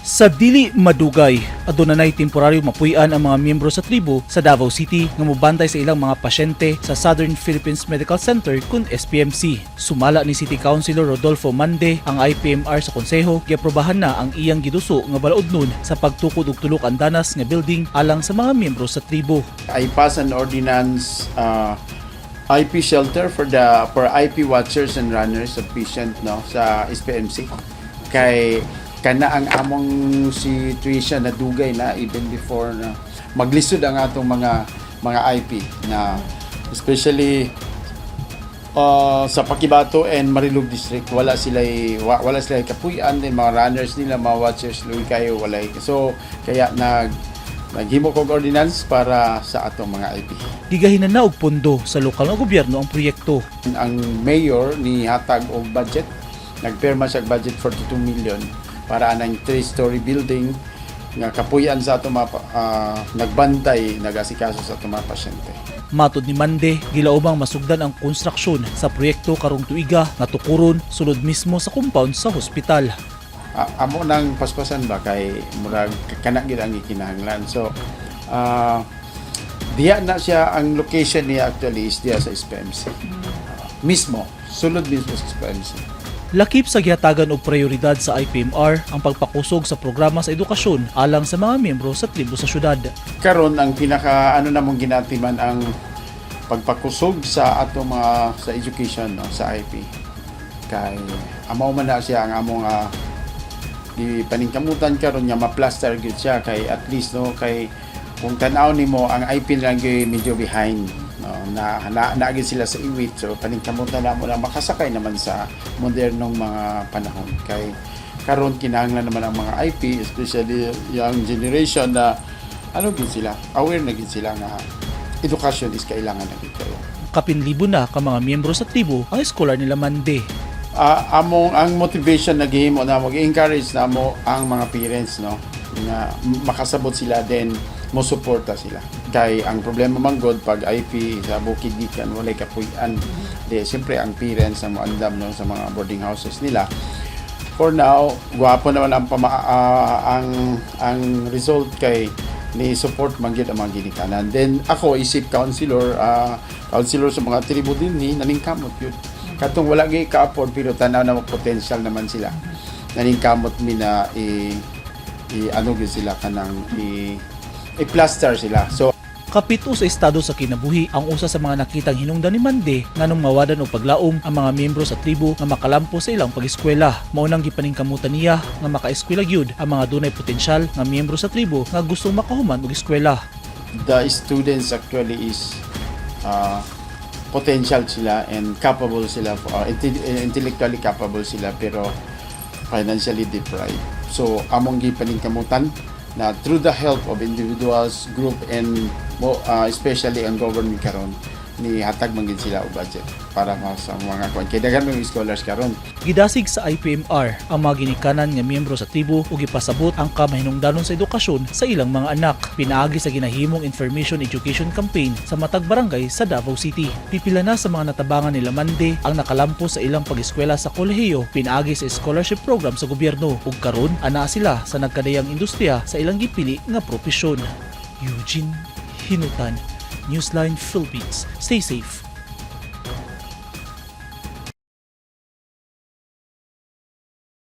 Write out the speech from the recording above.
Sa dili madugay, aduna nay temporaryo mapuy-an ang mga miyembro sa tribo sa Davao City nga mobantay sa ilang mga pasyente sa Southern Philippines Medical Center kun SPMC. Sumala ni City Councilor Rodolfo Mande, ang IPMR sa konseho giaprobahan na ang iyang giduso nga balaodnon sa pagtukod og tulo ka andanas nga building alang sa mga miyembro sa tribo. I pass an ordinance, IP shelter for IP watchers and runners of patient, no, sa SPMC, kay kana ang among situation na dugay na, even before na maglisod ang atong mga IP na, especially sa Paquibato and Marilog District, wala sila kapuy-an din. Mga runners nila, mga watchers, luoy kayo, wala. So kaya naghimo kog ordinance para sa atong mga IP. Gigahinan na og pondo sa lokal nga gobyerno ang proyekto. Ang mayor ni hatag og budget, nagpirma siya og budget, 42 million para anang three-story building nga kapuy-an sa atong mga nagbantay, nagasikaso sa atong mga pasyente. Matod ni Mande, gilaumang masugdan ang konstruksyon sa proyekto karong tuiga nga tukuron sulod mismo sa compound sa hospital. Amo nang paspasan ba, kay murag kana gid ang gikinahanglan. So diya na siya, ang location niya actually is diya sa SPMC mismo, sulod mismo sa SPMC. Lakip sa gihatagan og prioridad sa IPMR ang pagpakusog sa programa sa edukasyon alang sa mga miyembro sa tribo sa syudad. Karon, ang pinaka ano namong ginatiman ang pagpakusog sa atong mga sa education, no, sa IP, kay amo man na siya ang among di paningkamutan karon nga ma-plaster gyud siya, kay at least, no, kay kung tan-aw nimo ang IP lang gyud medyo behind, no, na na gyud sila sa iwit. So paningkamutan na mo na makasakay naman sa modernong mga panahon, kay karon kinahanglan naman ang mga IP, especially young generation, na ano gid sila, aware na gid sila nga education is kailangan na gid kayo. Kapin libo na ka mga miyembro sa tribo ang eskolar nila Mande. Among ang motivation na gihimo na mag-encourage na mo ang mga parents, no, nga makasabot sila, then mo suporta sila, kay ang problema man god pag IP sa bukid gikan walay kapuy-an, di siyempre ang parents ang moandam, no, sa mga boarding houses nila. For now, gwapo naman ang result kay ni support man gyud ang mga ginikanan. Then ako isip councilor, councilor sa mga tribo din ni naningkamot yun katong wala gyud ka-afford, pero tanaw na potential naman sila, naningkamot mi na i ano gyud sila, kanang i-plaster sila. So Kapito sa estado sa kinabuhi ang usa sa mga nakitang hinungdan ni Mande nganong mawadan og paglaom ang mga miyembro sa tribo nga makalampo sa ilang pag-eskwela. Mao nang gipaningkamutan niya nga makaeskwela gyud ang mga dunay potensyal nga miyembro sa tribo nga gustong makahuman og eskwela. The students actually is potential sila and capable sila, intellectually capable sila, pero financially deprived. So among gipaningkamutan na through the help of individuals, group and especially ang government karon ni hatag man gid sila og budget para sa mga kwan, kay daghan mga scholars karon. Gidasig sa IPMR ang mga ginikanan nga miyembro sa tribo ug gipasabot ang kamahinungdanon sa edukasyon sa ilang mga anak pinaagi sa ginahimong information education campaign sa matag barangay sa Davao City. Pipila na sa mga natabangan nila Mande ang nakalampo sa ilang pag-eskwela sa kolehiyo pinaagi sa scholarship program sa gobyerno, ug karon anaa sila sa nagkadayang industriya sa ilang gipili nga propesyon. Eugene Hinutan, Newsline Philippines. Stay safe.